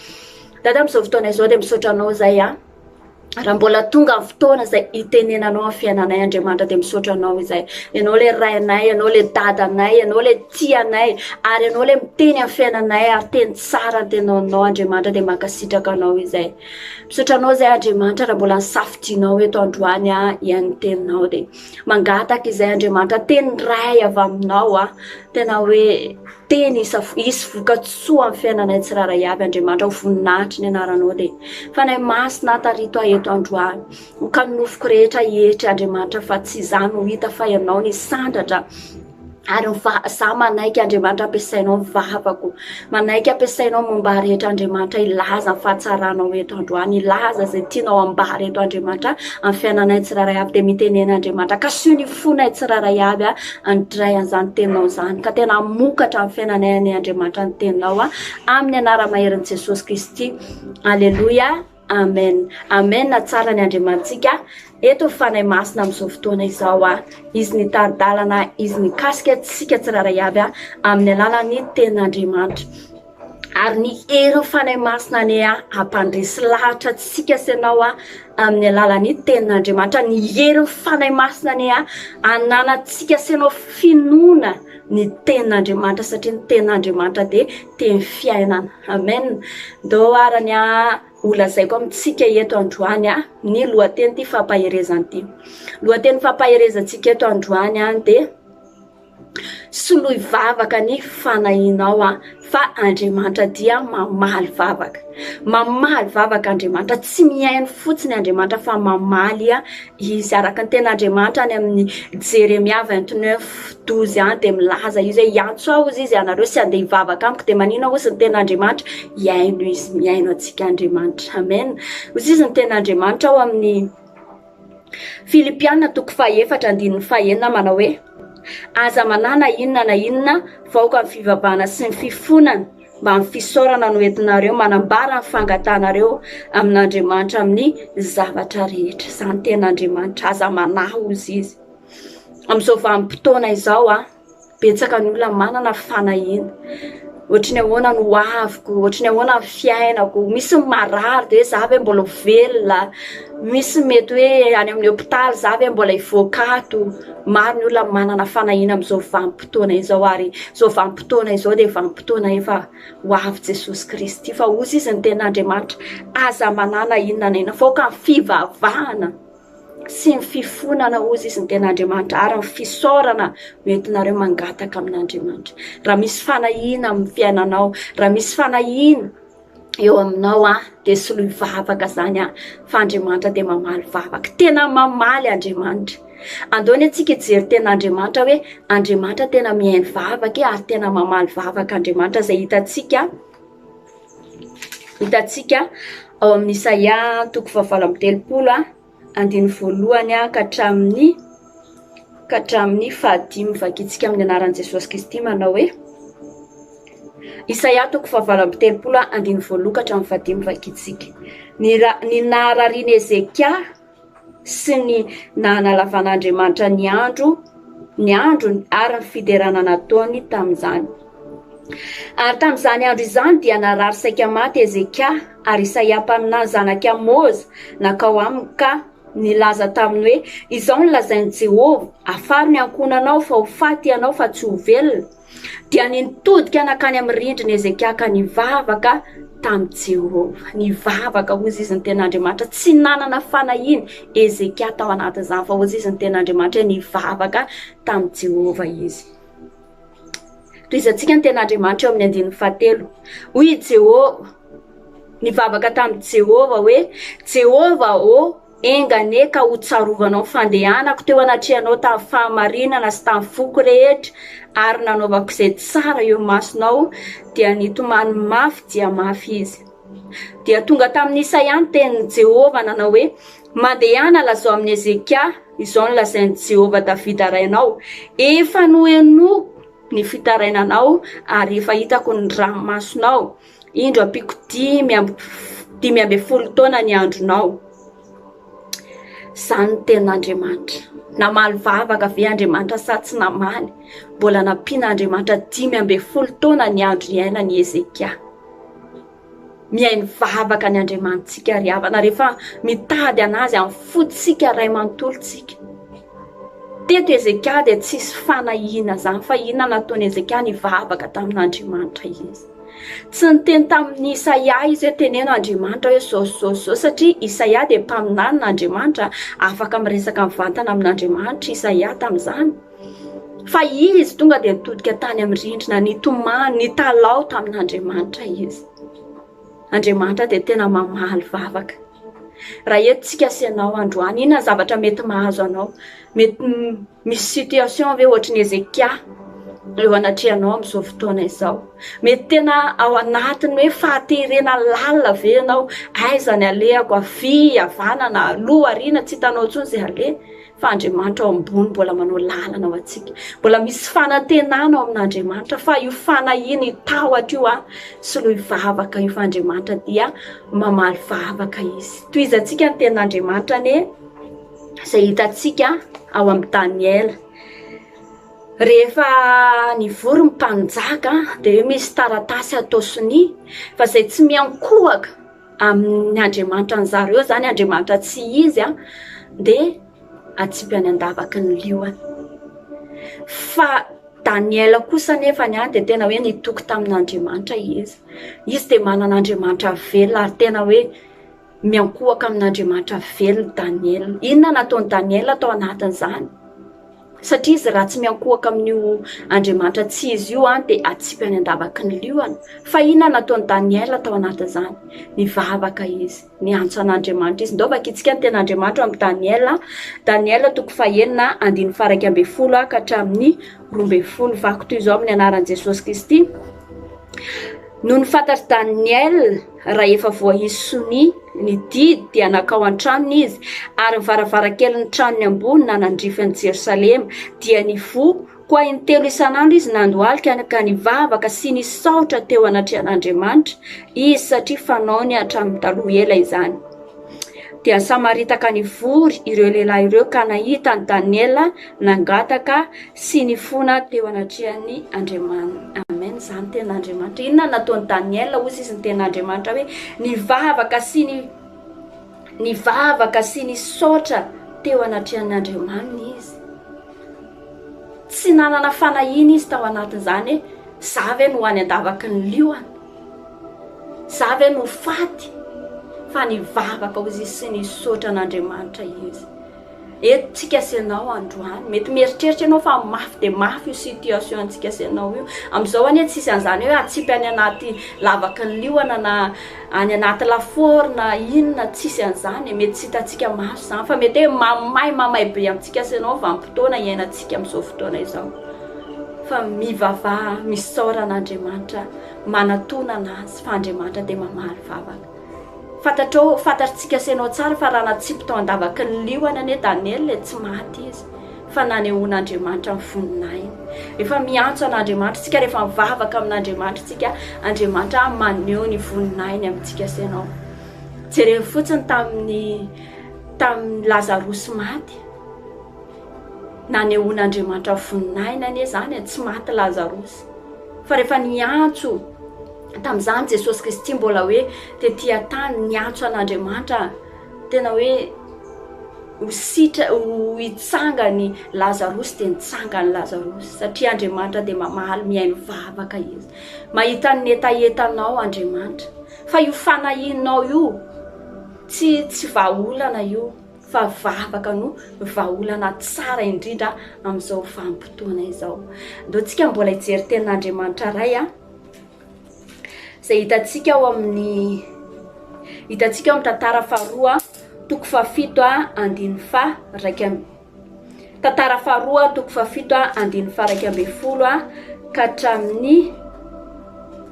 Dada amin'izao fotoana izao dia misaotra anao izay a. Raha mbola tonga ny fotoana izay hitenenanao amin'ny fiainanay Andriamanitra dia misaotra anao izay. Ianao ilay rainay, ianao ilay dadanay, ianao ilay tia anay ary ianao ilay miteny amin'ny fiainanay ary teny tsara ny teninao Andriamanitra dia mankasitraka anao izay. Misaotra anao izay Andriamanitra raha mbola nisafidianao eto androany aho hihaino ny teninao dia mangataka izay Andriamanitra teny iray avy aminao aho tena hoe teny hisy vokatsoa amin'ny fiainanay tsirairay avy Andriamanitra ho voninahitry ny anaranao dia Fanahy Masina tarito ahy eto androany ho ka ny nofoko rehetra hietry Andriamanitra fa tsy izaho no hita fa ianao nisandratra Ary ny va, za manaiky Andriamanitra ampiasainao ny vavako. Manaiky ampiasainao momba ahy rehetra Andriamanitra hilaza ny fahatsaranao eto androany, hilaza izay tianao ambara eto Andriamanitra amin'ny fiainanay tsirairay avy dia mitenena Andriamanitra. Kasiho ny fonay tsirairay avy a, handray an'izany teninao izany ka tena hamokatra amin'ny fiainanay anie Andriamanitra ny teninao a, amin'ny anara-maherin'i Jesosy Kristy. Aleloia. Amen Amen tsara ny Andriamanitsika eto ny Fanahy Masina amin'izao fotoana izao a Izy nitari-dalana Izy nikasika antsika tsirairay avy a amin'ny alalan'ny tenin'Andriamanitra ary ny herin'ny Fanahy Masina anie a hampandresy lahatra antsika sy ianao a amin'ny alalan'ny tenin'Andriamanitra ny herin'ny Fanahy Masina anie a ananantsika sy ianao finoana ny tenin'Andriamanitra satria ny tenin'Andriamanitra dia teny fiainana Amen. Ndao arany a ho lazaiko amintsika eto androany a ny lohatenin'ity fampaherezana ity. Lohateny fampaherezantsika eto androany a dia soloy vavaka ny fanahinao a fa Andriamanitra dia mamaly vavaka. Mamaly vavaka Andriamanitra, tsy mihaino fotsiny Andriamanitra fa mamaly a Izy. Araka ny tenin'Andriamanitra any amin'ny Jeremia 29 12 any dia milaza izy hoe hiantso ahy hozy izy ianareo sy handeha hivavaka amiko dia manina hozy ny tenin'Andriamanitra? Hihaino izy, mihaino antsika Andriamanitra. Amen. Hozy izy ny tenin'Andriamanitra ao amin'ny Filipiana toko fahefatra andininy fahenina manao hoe aza manahy na inona na inona fa aoka ny fivavahana sy ny fifonana mba amin'ny fisaorana no entinareo manambara ny fangatahanareo amin'Andriamanitra amin'ny zavatra rehetra. Izany tenin'Andriamanitra, aza manahy hozy izy. Amin'izao vanim-potoana izao a, betsaka ny olona manana fanahiana. Ohatry ny ahoana ny hoaviko, ohatry ny ahoana ny fiainako, misy ny marary dia hoe za ve mbola ho velona, misy mety hoe any amin'ny hopitaly za ve mbola hivoaka ato. Maro ny olona manana fanahiana amin'izao vanim-potoana izao ary izao vanim-potoana izao dia vanim-potoana efa ho avy Jesosy Kristy. Fa hozy izy ny tenin'Andriamanitra, aza manahy na inona na inona fa aoka ny fivavahana. sy ny fifonana hozy izy ny tena Andriamanitra ary ny fisaorana no entinareo mangataka amin'Andriamanitra. Raha misy fanahiana amin'ny fiainanao, raha misy fanahiana eo aminao a dia soloy vavaka zany a fa Andriamanitra dia mamaly vavaka. Tena mamaly Andriamanitra. Andao ny antsika hijery tena Andriamanitra hoe Andriamanitra tena mihaino vavaka e ary tena mamaly vavaka Andriamanitra izay hitantsika Hitantsika ao amin'ny Isaia toko fahavalo amby telopolo andininy voalohany ka hatramin'ny ka hatramin'ny fahadimy vakintsika amin'ny anaran'i Jesosy Kristy manao hoe Isaia toko fahavalo amby telopolo andininy voalohany ka hatramin'ny fahadimy vakintsika. Ny ra- ny nahararian'i Hezekia sy ny nanalavan'Andriamanitra ny andro ny androny ary ny fiderana nataony tamin'izany. Ary tamin'izany andro izany dia narary saika maty Hezekia, ary Isaia mpaminany zanak'i Amoza nankao aminy ka nilaza taminy hoe, Izao no lazain'i Jehovah, Afaro ny ankohonanao, fa ho faty ianao fa tsy ho velona. Dia nitodika nankany amin'ny rindrina Hezekia ka nivavaka tamin'i Jehovah. Nivavaka, hozy izy, ny tenin'Andriamanitra. Tsy nanana fanahiana Hezekia tao anatin'izany, fa hozy izy ny tenin'Andriamanitra hoe nivavaka tamin'i Jehovah izy. Tohizantsika ny tenin'Andriamanitra eo amin'ny andininy fahatelo. Hoy i Jehovah, nivavaka tamin'i Jehovah hoe, Jehovah ô, Enga anie ka ho tsarovanao ny fandehanako teo anatrehanao tamin'ny fahamarinana sy tamin'ny foko rehetra, ary nanaovako izay tsara eo imasonao, dia nitomany mafy dia mafy izy. Dia tonga tamin'i Isaia ny tenin'i Jehovah nanao hoe, Mandehana lazao amin'i Hezekia, izao no lazain'i Jehovah Davida rainao, Efa nohenoiko ny fitarainanao, ary efa hitako ny ranomasonao. Indro ampiako 15 taona ny andronao. Izany no tenin'Andriamanitra. Namaly vavaka ve Andriamanitra sa tsy namaly? Mbola nampian'Andriamanitra 15 taona ny andro iainan'i Hezekia. Mihaino vavaka ny Andriamanitsika ry havana rehefa mitady an'Azy amin'ny fontsika ray manontolo tsika. Teto Hezekia dia tsisy fanahiana izany fa inona nataon'i Hezekia? Nivavaka tamin'Andriamanitra izy. Tsy niteny tamin'i Isaia izy hoe teneno Andriamanitra hoe zao sy zao sy zao satria Isaia dia mpaminanin'Andriamanitra, afaka miresaka mivantana amin'Andriamanitra Isaia tamin'izany. Fa izy tonga dia nitodika tany amin'ny rindrina, nitomany, nitalaho tamin'Andriamanitra izy. Andriamanitra dia tena mamaly vavaka. Raha eto tsika sy ianao androany, inona ny zavatra mety mahazo anao? Mety misy situation ve ohatry ny Hezekia eo anatrehanao amin'izao fotoana izao? Mety tena ao anatin'ny hoe fahaterena lalina ve ianao? Aiza ny alehako? Havia, havanana, aloha, aoriana, tsy hitanao intsony izay aleha. Fa Andriamanitra ao ambony mbola manao lalana ho antsika. Mbola misy fanantenana ao amin'Andriamanitra fa io fanahiana, io tahotra io an, soloy vavaka io fa Andriamanitra dia mamaly vavaka Izy. Tohizantsika ny tenin'Andriamanitra anie izay hitantsika ao amin'ny Daniela. Rehefa nivory ny mpanjaka dia hoe misy taratasy atao sonia fa izay tsy miankohoka amin'ny andriamanitra ny zareo zany andriamanitra tsy izy a dia atsipy any an-davaky ny liona fa Daniela kosa nefa ny any dia tena hoe nitoky tamin'Andriamanitra izy izy dia manana Andriamanitra velona ary tena hoe miankohoka amin'Andriamanitra velona Daniela inona nataon'i Daniela tao anatin'izany Satria izy raha tsy miankohoka amin'io Andriamanitra tsy izy io an, dia atsipy any an-davaky ny liona. Fa inona no nataon'i Daniela tao anatin'izany? Nivavaka izy, niantso an'Andriamanitra izy. Ndao vakintsika ny tenin'Andriamanitra ao amin'i Daniela, Daniela toko fahenina, andininy faha-11 ka hatramin'ny 12. Vaky toy izao amin'ny anaran'i Jesosy Kristy. Nony fantatr'i Daniela rahefa voahisy sonia ny didy dia nankao an-tranony izy, ary ny varavarankelin'ny tranony ambony nanandrify an'i Jerosalema dia nivoha, koa intelo isan'andro izy nandohalika ka nivavaka sy nisaotra teo anatrehan'Andriamanitra izy, satria fanaony hatramin'ny taloha ela izany. Dia samaritaka nivory ireo lehilahy ireo ka nahita an'i Daniela nangataka sy nifona teo anatrehan'ny Andriamaniny. Amen, izany tenin'Andriamanitra. Inona no nataon'i Daniela? Hoy izy ny tenin'Andriamanitra hoe nivavaka sy ny nivavaka sy nisaotra teo anatrehan'ny Andriamaniny izy. Tsy nanana fanahiana izy tao anatin'izany hoe za ve no any an-davaky ny liona? Za ve no faty? Fa nivavaka hozy izy sy nisaotra an'Andriamanitra izy. Eto tsika sy ianao androany. Mety mieritreritra ianao fa mafy dia mafy io situation antsika sy ianao io. Amin'izao anie tsisy an'izany hoe atsipy any anaty lavaky ny liona na any anaty lafaoro na inona, tsisy an'izany e. Mety tsy hitantsika maso izany fa mety hoe mamay mamay be amintsika sy ianao vanim-potoana iainantsika amin'izao fotoana izao. Fa mivavaha, misaora an'Andriamanitra. Manatona anazy fa Andriamanitra dia mamaly vavaka. Fantatrao, fantatritsika sy ianao tsara fa raha natsipy tao an-davaky ny liona anie Daniela e, tsy maty izy fa nanehoan'Andriamanitra ny voninahiny. Rehefa miantso an'Andriamanitra isika, rehefa mivavaka amin'Andriamanitra isika, Andriamanitra maneho ny voninahiny amintsika sy ianao. Jereo fotsiny tamin'ny tamin'ny Lazarosy maty. Nanehoan'Andriamanitra voninahiny anie izany e, tsy maty Lazarosy. Fa rehefa niantso tamin'izany Jesosy Kristy mbola hoe tety an-tany niantso an'Andriamanitra tena hoe ho sitra ho hitsangany Lazarosy dia nitsangany Lazarosy satria Andriamanitra dia mamaly mihaino vavaka izy. Mahita ny hetahetanao Andriamanitra fa io fanahianao io tsy tsy vahaolana io. fa vavaka no vahaolana tsara indrindra amin'izao vanim-potoana izao. Ndao tsika mbola hijery tenin'Andriamanitra Ray a, izay hitantsika ao amin'ny hitantsika ao amin'ny tantara faharoa. toko fahafito andininy faha raika Tantara faharoa toko fahafito andininy faha 11 ka hatramin'ny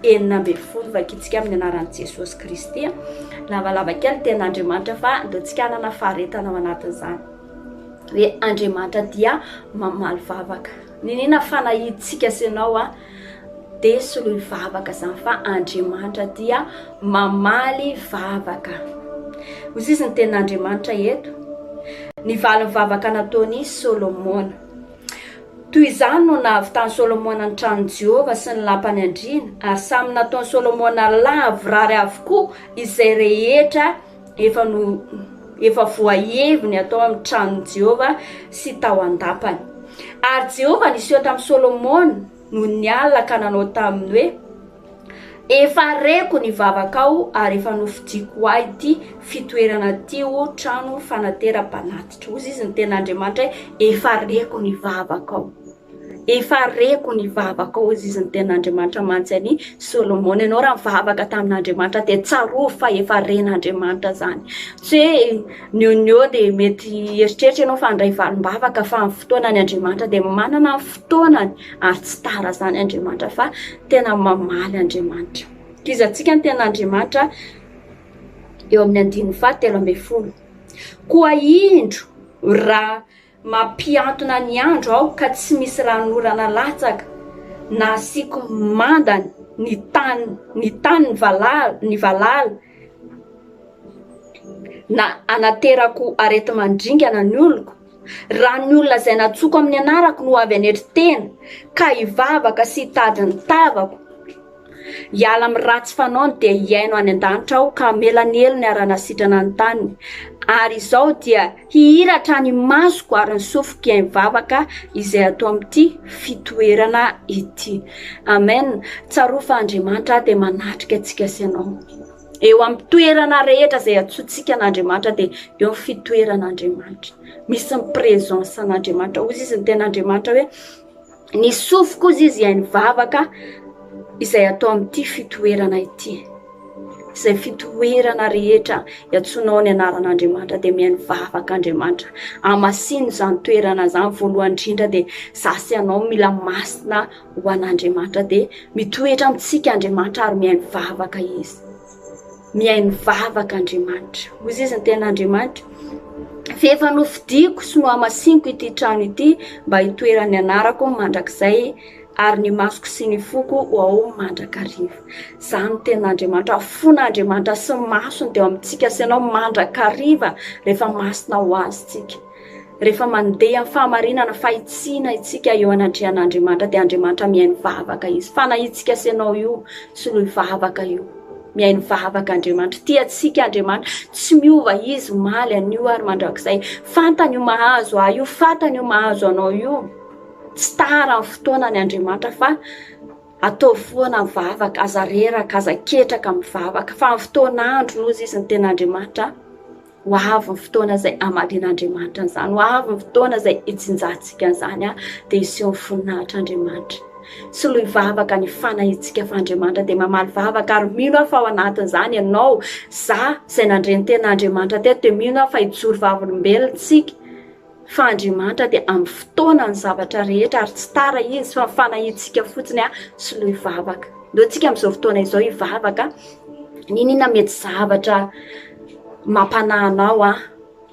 16 vakintsika amin'ny anaran'i Jesosy Kristy. Lavalava kely tenin'Andriamanitra fa ndao tsika hanana faharetana ao anatin'izany. Hoe Andriamanitra dia mamaly vavaka. Niniana fanahiantsika sy ianao a dia soloy vavaka izany fa Andriamanitra dia mamaly vavaka. Hoy izy ny tenin'Andriamanitra eto. Ny valin'ny vavaka nataon'i Solomona. Toy izany no nahavitan'i Solomona ny tranon'i Jehovah sy ny lapany andriana, ary samy nataon'i Solomona lavorary avokoa izay rehetra efa no efa voaheviny atao amin'ny tranon'i Jehovah sy tao an-dapany. Ary Jehovah niseho tamin'i Solomona nony ny alina ka nanao taminy hoe, Efa reko ny vavakao ary efa nofidiko ho ahy ity fitoerana ity ho trano fanateram-panatitra. Hoy izy ny tenin'Andriamanitra hoe, Efa reko ny vavakao. Efa reko ny vavakao, hoy izy ny tenin'Andriamanitra mantsy an'i Solomona. Ianao raha nivavaka tamin'Andriamanitra dia tsarovy fa efa ren'Andriamanitra izany. Tsy hoe nionio dia mety hieritreritra ianao fa handray valim-bavaka fa ny fotoanany Andriamanitra dia manana ny fotoanany ary tsy tara izany Andriamanitra fa tena mamaly Andriamanitra. Tohizantsika ny tenin'Andriamanitra eo amin'ny andininy faha 13. Koa indro raha Mampihantona ny andro aho ka tsy misy ranonorana latsaka, na asiako manda ny tany ny tany ny valala ny valala, na anaterako areti-mandringana ny oloko, raha ny olona izay nantsoiko amin'ny anarako no avy hanetry tena ka hivavaka sy hitady ny tavako, Hiala amin'ny ratsy fanaony dia hihaino any an-danitra aho ka hamela ny helony ary hanasitrana ny taniny. Ary izao dia hihiratra ny masoko ary ny sofiko hihaino vavaka izay atao amin'ity fitoerana ity. Amen. Tsarovy fa Andriamanitra dia manatrika antsika sy ianao. Eo amin'ny toerana rehetra izay antsointsika an'Andriamanitra dia eo ny fitoeran'Andriamanitra. Misy ny présence an'Andriamanitra. Hoy izy ny tenin'Andriamanitra hoe Ny sofiko ozy izy hihaino vavaka izay atao amin'ity fitoerana ity. Izay fitoerana rehetra iantsoanao ny anaran'Andriamanitra dia mihaino vavaka Andriamanitra. Amasino izany toerana izany voalohany indrindra dia za sy ianao mila masina ho an'Andriamanitra dia mitoetra amintsika Andriamanitra ary mihaino vavaka izy. Mihaino vavaka Andriamanitra. Hoy izy ny tenin'Andriamanitra, F'efa nofidiko sy nohamasiniko ity trano ity mba hitoeran'ny anarako mandrakizay, ary ny masoko sy ny foko ho ao mandrakariva. Izany no tenin'Andriamanitra. Fon'Andriamanitra sy ny masony dia eo amintsika sy ianao mandrakariva rehefa masina ho azy tsika. Rehefa mandeha amin'ny fahamarinana, fahitsiana isika eo anatrehan'Andriamanitra dia Andriamanitra mihaino vavaka Izy. Fanahintsika sy ianao io, soloy vavaka io. Mihaino vavaka Andriamanitra. Tia antsika Andriamanitra. Tsy miova Izy omaly, anio ary mandrakizay. Fantany io mahazo ahy io, fantany io mahazo anao io. Tsy tara ny fotoanany Andriamanitra fa ataovy foana ny vavaka, aza reraka, aza ketraka amin'ny vavaka. Fa amin'ny fotoan'andro nozy Izy ny tena Andriamanitra. Ho avy ny fotoana izay hamalian'Andriamanitra an'izany, ho avy ny fotoana izay hitsinjantsika an'izany, dia hiseho ny voninahitr'Andriamanitra. Soloy vavaka ny fanahintsika fa Andriamanitra dia mamaly vavaka ary mino aho fa ao anatin'izany ianao, za izay nandre ny tenin'Andriamanitra teto dia mino aho fa hijoro vavolombelona isika fa Andriamanitra dia amin'ny fotoana ny zavatra rehetra ary tsy tara izy fa ny fanahintsika fotsiny soloy vavaka. Ndao tsika amin'izao fotoana izao hivavaka, n'inon'inona mety zavatra mampanahy anao an,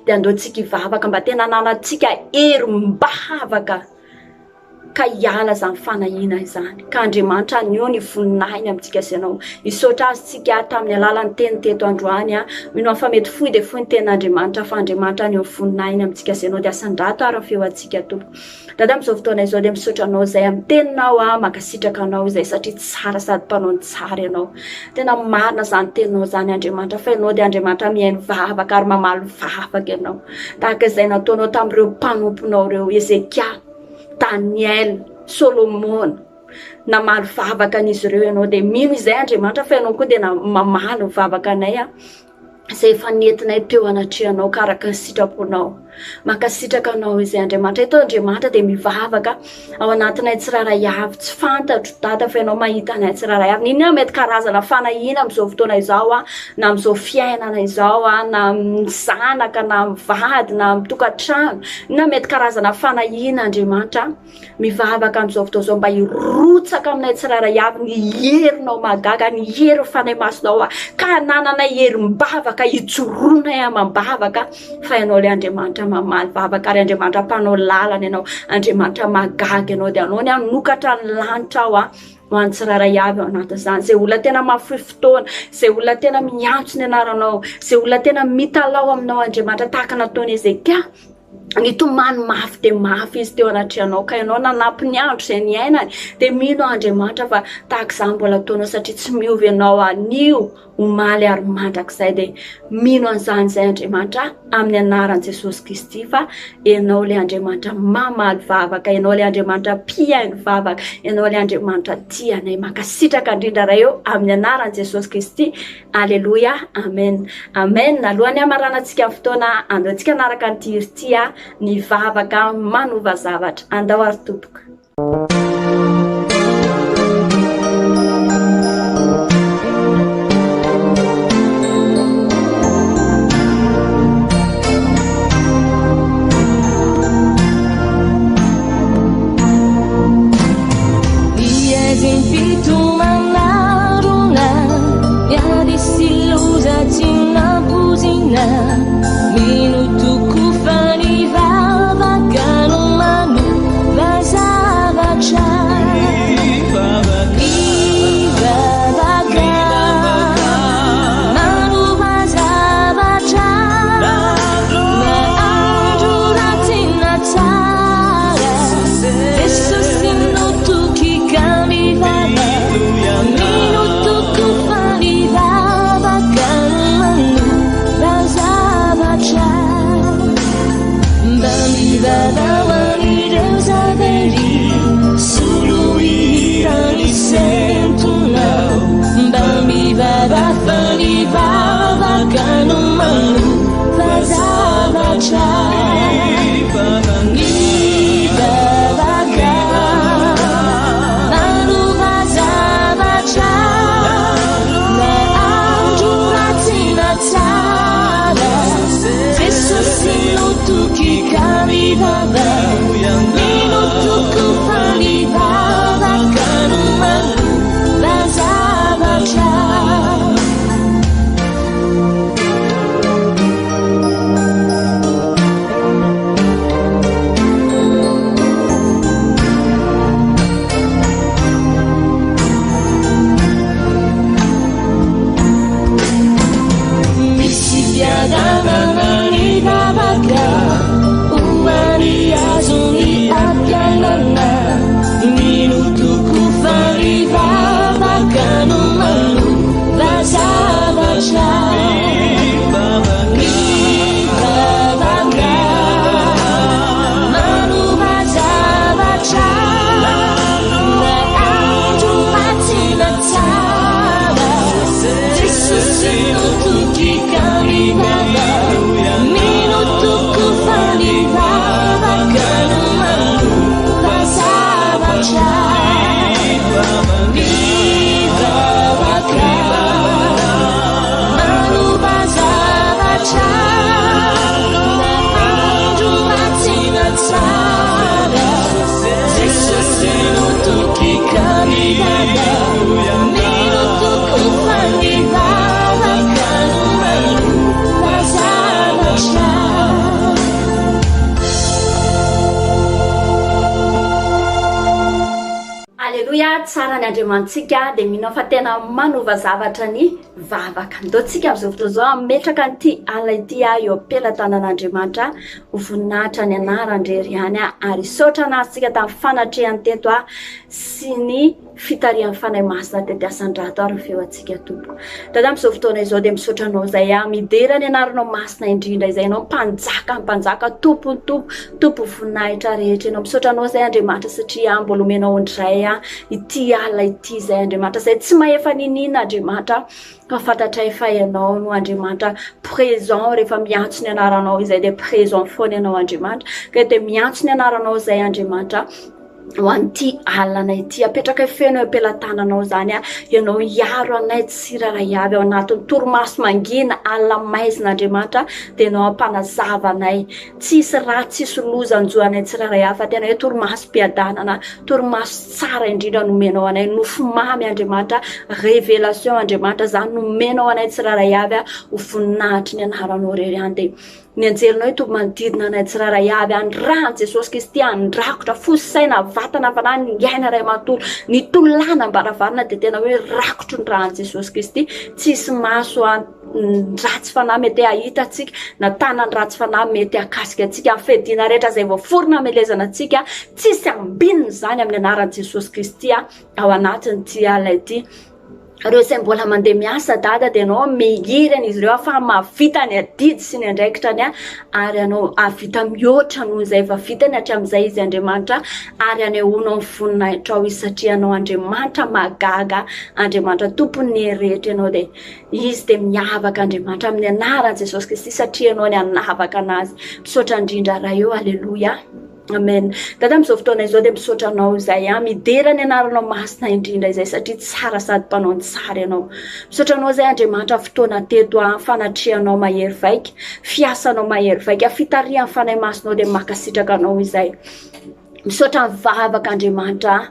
dia andao tsika hivavaka mba tena hananantsika herim-bavaka ka hiala izany fanahiana izany, ka Andriamanitra haneho ny voninahiny amintsika sy ianao. Hisaotra Azy tsika tamin'ny alalan'ny teny teto androany an, mino aho fa mety fohy dia fohy ny tenin'Andriamanitra fa Andriamanitra haneho ny voninahiny amintsika sy ianao, dia asandrato ary ny feo antsika Tompo. Dada amin'izao fotoana izao dia misaotra anao izay amin'ny teninao aho, mankasitraka anao izay satria tsara sady mpanao ny tsara ianao. Tena marina izany teninao izany Andriamanitra fa ianao dia Andriamanitra mihaino vavaka ary mamaly vavaka ianao. Tahaka izay nataonao tamin'ireo mpanomponao ireo, Hezekia, Daniel, Solomona. Namaly vavaka an'izy ireo ianao dia mino izay Andriamanitra fa ianao koa dia mamaly ny vavaka anay. Izay efa nentinay teo anatrehanao ka araka ny sitraponao. Mankasitraka anao izay Andriamanitra. Eto Andriamanitra dia mivavaka ao anatinay tsirairay avy. Tsy fantatro Dada fa ianao mahita anay tsirairay avy. N'inona mety karazana fanahiana amin'izao fotoana izao na amin'izao fiainana izao na amin'ny zanaka na amin'ny vady na amin'ny tokantrano. Inona mety karazana fanahiana Andriamanitra. Mivavaka amin'izao fotoana izao mba hirotsaka aminay tsirairay avy ny herinao mahagaga, ny herin'ny Fanahy Masinao ka hanananay herim-bavaka hijoroanay amam-bavaka fa Ianao ilay Andriamanitra mamaly vavaka ary Andriamanitra mpanao lalana Ianao, Andriamanitra mahagaga Ianao dia Anao ny hanokatra ny lanitra ao ho an'ny tsirairay avy ao anatin'izany. Izay olona tena mahafoy fotoana, izay olona tena miantso ny anaranao, izay olona tena mitalaho aminao Andriamanitra tahaka nataon'i Hezekia. Nitomany mafy dia mafy izy teo anatrehanao ka ianao nanampy ny andro izay niainany dia mino aho Andriamanitra fa tahaka izany mbola ataonao satria tsy miova ianao anio, omaly ary mandrakizay dia mino an'izany izay Andriamanitra amin'ny anaran'i Jesosy Kristy fa ianao ilay Andriamanitra mamaly vavaka, ianao ilay Andriamanitra mpihaino vavaka, ianao ilay Andriamanitra tia anay. Mankasitraka indrindra Ray ô amin'ny anaran'i Jesosy Kristy. Aleloia Amen Amen Alohan'ny hamaranantsika ny fotoana andao antsika hanaraka an'ity hira ity ny vavaka manova zavatra andao ary tompoko. Aleloia, tsara ny Andriamanitsika, dia mino aho fa tena manova zavatra ny vavaka. Ndao tsika amin'izao fotoana izao hametraka an'ity alina ity eo am-pelatanan'Andriamanitra ho voninahitra ny anarany irery ihany ary hisaotra an'Azy tsika tamin'ny fanatrehany teto sy ny. Fitarihan'ny Fanahy Masina tety asandrato ary ny feo antsika tompoko. Dada amin'izao fotoana izao dia misaotra anao izay aho midera ny anaranao masina indrindra izay ianao mpanjaka mpanjaka tompon'ny tompo tompo voninahitra rehetra ianao misaotra anao izay Andriamanitra satria aho mbola omenao indray aho ity alina ity izay Andriamanitra izay tsy mahefa niniana Andriamanitra Ka fantatray fa ianao no Andriamanitra présent rehefa miantso ny anaranao izay dia présent foana ianao Andriamanitra. Ka dia miantso ny anaranao izay Andriamanitra ho an'ity alina ity. Apetrakay feno eo am-pelatananao izany a. Ianao hiaro anay tsirairay avy ao anatin'ny torimaso mangina, alina maizina Andriamanitra, dia ianao hampanazava anay. Tsisy ratsy, tsisy loza hanjo anay tsirairay avy fa tena hoe torimasom-piadanana, torimaso tsara indrindra nomenao anay, nofy mamy Andriamanitra, révélation Andriamanitra, zany nomenao anay tsirairay avy ho voninahitry ny anaranao irery ihany. Dia ny anjelinao hitoby manodidina anay tsirairay avy any, ràn'i Jesosy Kristy handrakotra fo, saina, vatana, fanahy, ny aina iray manontolo, ny tolàna am-baravarana dia tena hoe rakotry ny ràn'i Jesosy Kristy, tsisy maso ny ratsy fanahy mety hahita antsika, na tanan'ny ratsy fanahy mety hahakasika antsika, ny fiadiana rehetra izay voaforona hamelezana antsika, tsisy ambininy izany amin'ny anaran'i Jesosy Kristy ao anatin'ity alina ity. Ireo izay mbola mandeha miasa dada dia ianao mihiry an'izy ireo ahafaha mahavita ny adidy sy ny andraikitrany ary ianao hahavita mihoatra noho izay efa vitany hatramin'izay izy Andriamanitra ary hanehoanao ny voninahitrao izy satria ianao Andriamanitra mahagaga, Andriamanitra tompon'ny hery rehetra ianao dia Izy dia miavaka Andriamanitra amin'ny anaran'i Jesosy Kristy satria ianao ny hanavaka anazy. Misaotra indrindra Ray o, aleloia. Amen. Dada amin'izao fotoana izao dia misaotra anao izay a midera ny anaranao masina indrindra izay satria tsara sady mpanao ny tsara ianao. Misaotra anao izay Andriamanitra fotoana teto a fanatrehanao mahery vaika, fiasanao mahery vaika, fitarihan'ny fanahy masinao dia mankasitraka anao izay. Misaotra ny vavaka Andriamanitra a.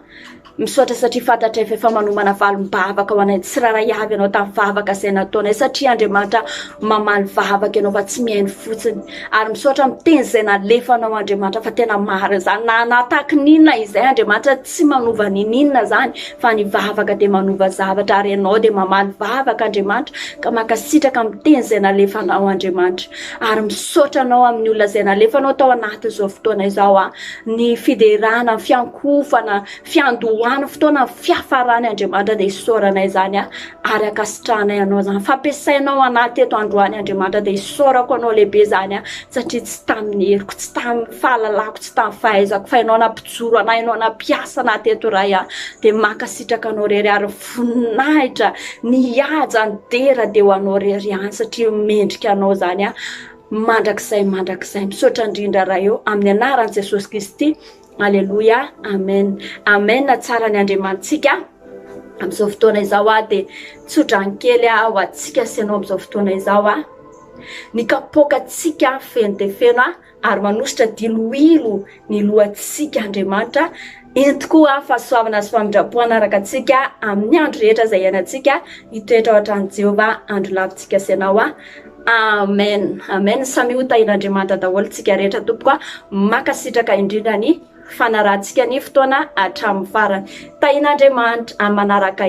Misaotra satria fantatray fa efa manomana valim-bavaka ho anay tsirairay avy ianao tamin'ny vavaka izay nataonay satria Andriamanitra mamaly vavaka ianao fa tsy mihaino fotsiny. Ary misaotra amin'ny teny izay nalefanao Andriamanitra fa tena marina izany. Na nataky n'inona izay Andriamanitra tsy manova n'ininona izany fa ny vavaka dia manova zavatra ary ianao dia mamaly vavaka Andriamanitra ka mankasitraka amin'ny teny izay nalefanao Andriamanitra. Ary misaotra anao amin'ny olona izay nalefanao tao anatin'izao fotoana izao aho. Ny fiderana, ny fiankohofana, fiandohana, fotoana fiafarany Andriamanitra dia isaoranay izany a, ary ankasitrahanay anao izany. Fampiasainao anahy teto androany Andriamanitra dia isaorako anao lehibe izany a, satria tsy tamin'ny heriko, tsy tamin'ny fahalalako, tsy tamin'ny fahaizako fa ianao nampijoro anahy, ianao nampiasa anahy teto Ray a, dia mankasitraka anao irery ary ny voninahitra, ny haja, ny dera dia ho anao irery ihany satria mendrika anao izany a. Mandrakizay mandrakizay. Misaotra indrindra Ray ô, amin'ny anaran'i Jesosy Kristy. Aleloia. Amen. Amen. Tsara ny Andriamanitsika. Amin'izao fotoana izao aho dia tsodrano kely aho ho antsika sy ianao amin'izao fotoana izao aho. Ny kapoakantsika feno dia feno aho ary manositra diloilo ny lohantsika Andriamanitra. Ento koa fahasoavana sy famindram-po hanaraka antsika amin'ny andro rehetra izay iainantsika hitoetra ao an-tranon'i Jehovah andro lavintsika sy ianao aho. Amen Amen samia ho tahin'Andriamanitra daholo tsika rehetra tompoko a mankasitraka indrindra ny fanarahantsika ny fotoana hatramin'ny farany tahin'Andriamanitra amin'ny manaraka.